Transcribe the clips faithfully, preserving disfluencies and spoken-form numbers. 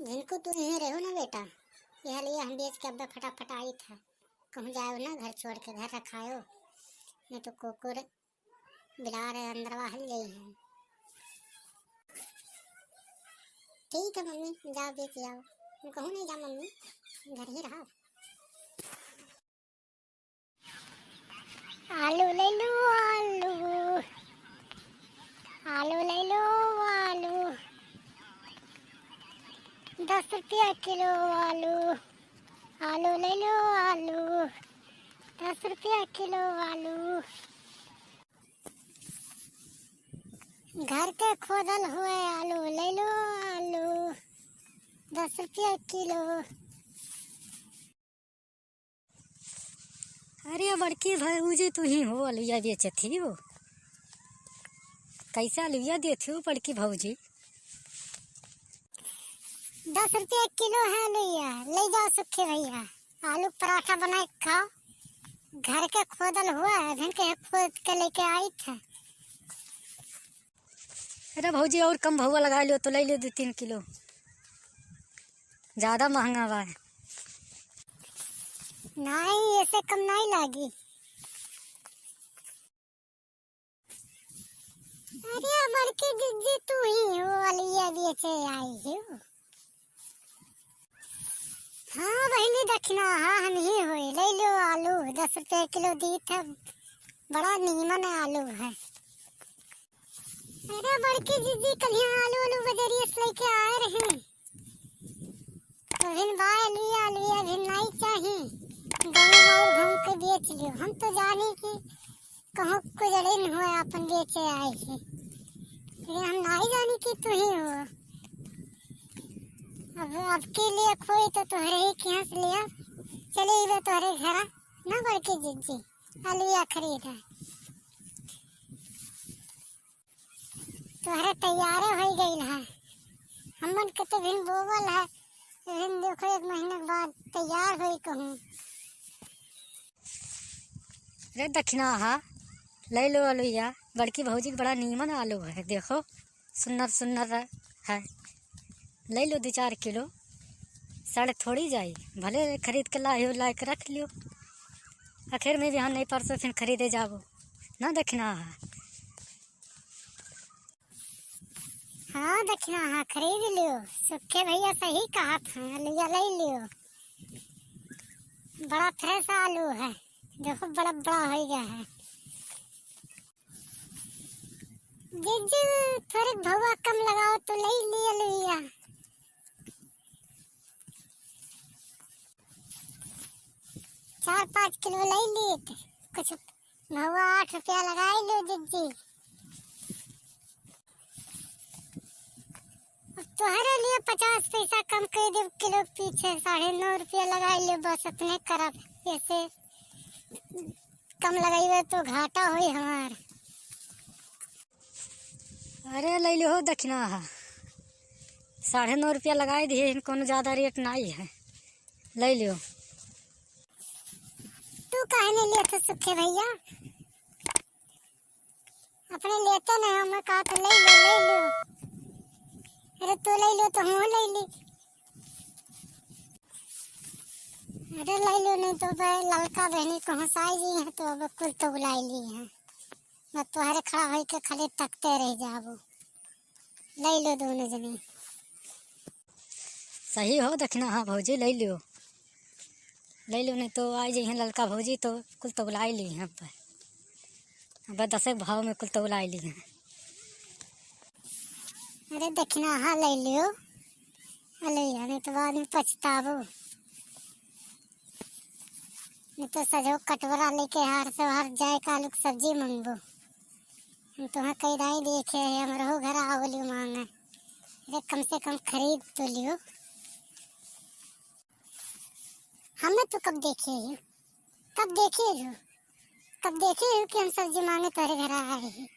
झिनकू, तू यहीं रहो ना बेटा, यह लिए हम बेच के अब्बे फटाफट आई था। कहूँ जाओ ना घर छोड़ के, घर रखायो, नहीं तो कुकुर बिलार अंदरवा हल गई हैं। ठीक है मम्मी, जाओ बेच जाओ। हम कहूँ नहीं जा मम्मी, घर ही रहा। आलू ले लो आलू, आलू ले लो आलू, दस रुपया किलो आलू, आलू ले लो आलू, दस रुपया किलो आलू। घर के खोदल हुए आलू ले लो आलू, दस रुपया किलो। अरे बड़की भौजी, तू ही हो अलुइया बेचत ही हो, कैसे अलुइया देत हो बड़की भौजी? दस रुपया किलो है अलुइया, ले जाओ सुखे भैया, आलू पराठा बनाए के खाओ। घर के खोदल हुआ है, अभिन के खोद के लेके आई थे। अरे भौजी, और कम भौवा लगा लियो तो ले लियो दो तीन किलो, ज्यादा महंगा बा। नहीं, ऐसे कम नहीं लागी। अरे बड़की जिज्जी, तू ही हो अलुइया बेचे आई हो? हाँ बहिनी दखिना, हाँ हम ही होई, ले लो आलू, दस रुपये किलो दी था, बड़ा नीमन आलू है। अरे बड़की जिज्जी, कल यहाँ आलू आलू बजरिया से लेके आए रहे, तो भिन बाय लिया लिया भिन नहीं चाही, गाँव गाँव घूम के बेच लियो। हम तो जानी कि कहूँ कुजड़े न हुए, अपन बेचे आए ही, लेकिन हम नहीं जानी कि तू ही हो। अब अब के लिए खोई तो तोहरे ही के यहाँ से लिया, चले इबे तोहरे घरा ना बड़की जिज्जी, अलुइया खरीदा। तोहरे तैयारे होई गइल है, हमन के तो भिन बोवल है, भिन देखो एक महीना के बाद तैयार होई कहूँ। रे दखिना हा, ले लो अलुइया, बड़की भौजी के बड़ा नीमन आलू है, देखो सुन्नर सुन्नर है, ले लो दो चार किलो, सड़ थोड़ी जाई, भले खरीद के लाए हो, लाए के रख लियो, आखिर में बिहान नहीं परसों फिर खरीदे जाबो ना दखिना हा। हाँ दखिना, हाँ खरीद लियो, सुखे भैया सही कहा था, लिया ले लियो, बड़ा फ्रेश आलू है, देखो बड़ा बड़ा हो गया है। जीजू, थोड़े भौवा कम लगाओ तो ले लिया लुइया। चार पाँच किलो ले लिए थे, कुछ भौवा आठ रुपया लगाई लो जीजी। अब तोहरे लिए पचास पैसा कम कर देब, किलो के पीछे साढ़े नौ रुपया लगाई ले, बस अपने करब, ऐसे कम लगाइबे तो घाटा होई हमार। अरे ले लियो दखिना हा, साढ़े नौ रुपया लगाई दिए, कोनो ज्यादा रेट नहीं है, ले लियो। तू काहे नहीं लेत हो सुखे भैया? अपने लेते नहीं हो, मैं कहा तो ले लो, ले लो। अरे तू ले लो तो हम ले ली। अरे ले लो, नहीं तो बे ललका बहनी को हंसाई ली है तो अब कुल तो बुलाई ली है। मैं तोहरे खड़ा होई के खाली तकते रह जाबो। ले लो दोनों जने। सही हो दखिना, हाँ भौजी ले लियो, ले लियो, नहीं तो आई जइहें ललका भौजी तो कुल तौलाई ली हैं। अब अब दस एक भाव में कुल तौलाई ली हैं। अरे दखिना, हाँ ले लियो, ले लियो, नहीं तो बाद में पछताबो, नहीं तो सजो कटोरा लेके हार से हार जाए का आलू के सब्जी मंगबो। हम तुम्हें कई दाई देखे है, हमरहु घर आवली मांगे। अरे कम से कम खरीद तो लियो। हमें तो कब देखे हो, कब देखे हो, कब देखे हो कि हम सब्जी मांगे तोहरे घर आए हैं?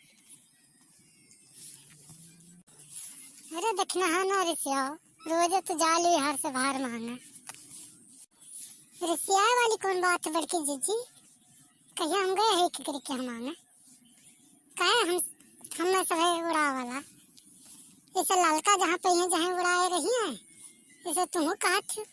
अरे दखिना, हाँ ना रिसियाओ, रोजे तो जाली हर से बाहर मांगे। रिसियाए वाली कौन बात है बड़की जीजी? कहिया हम गए हैं कि करके हम मांगे? काहे हम, हमें सभे उड़ावला? इसे ललका जहाँ पे हैं, जहाँ उड़ाए रही हैं, जैसे तुहूँ कहत हो।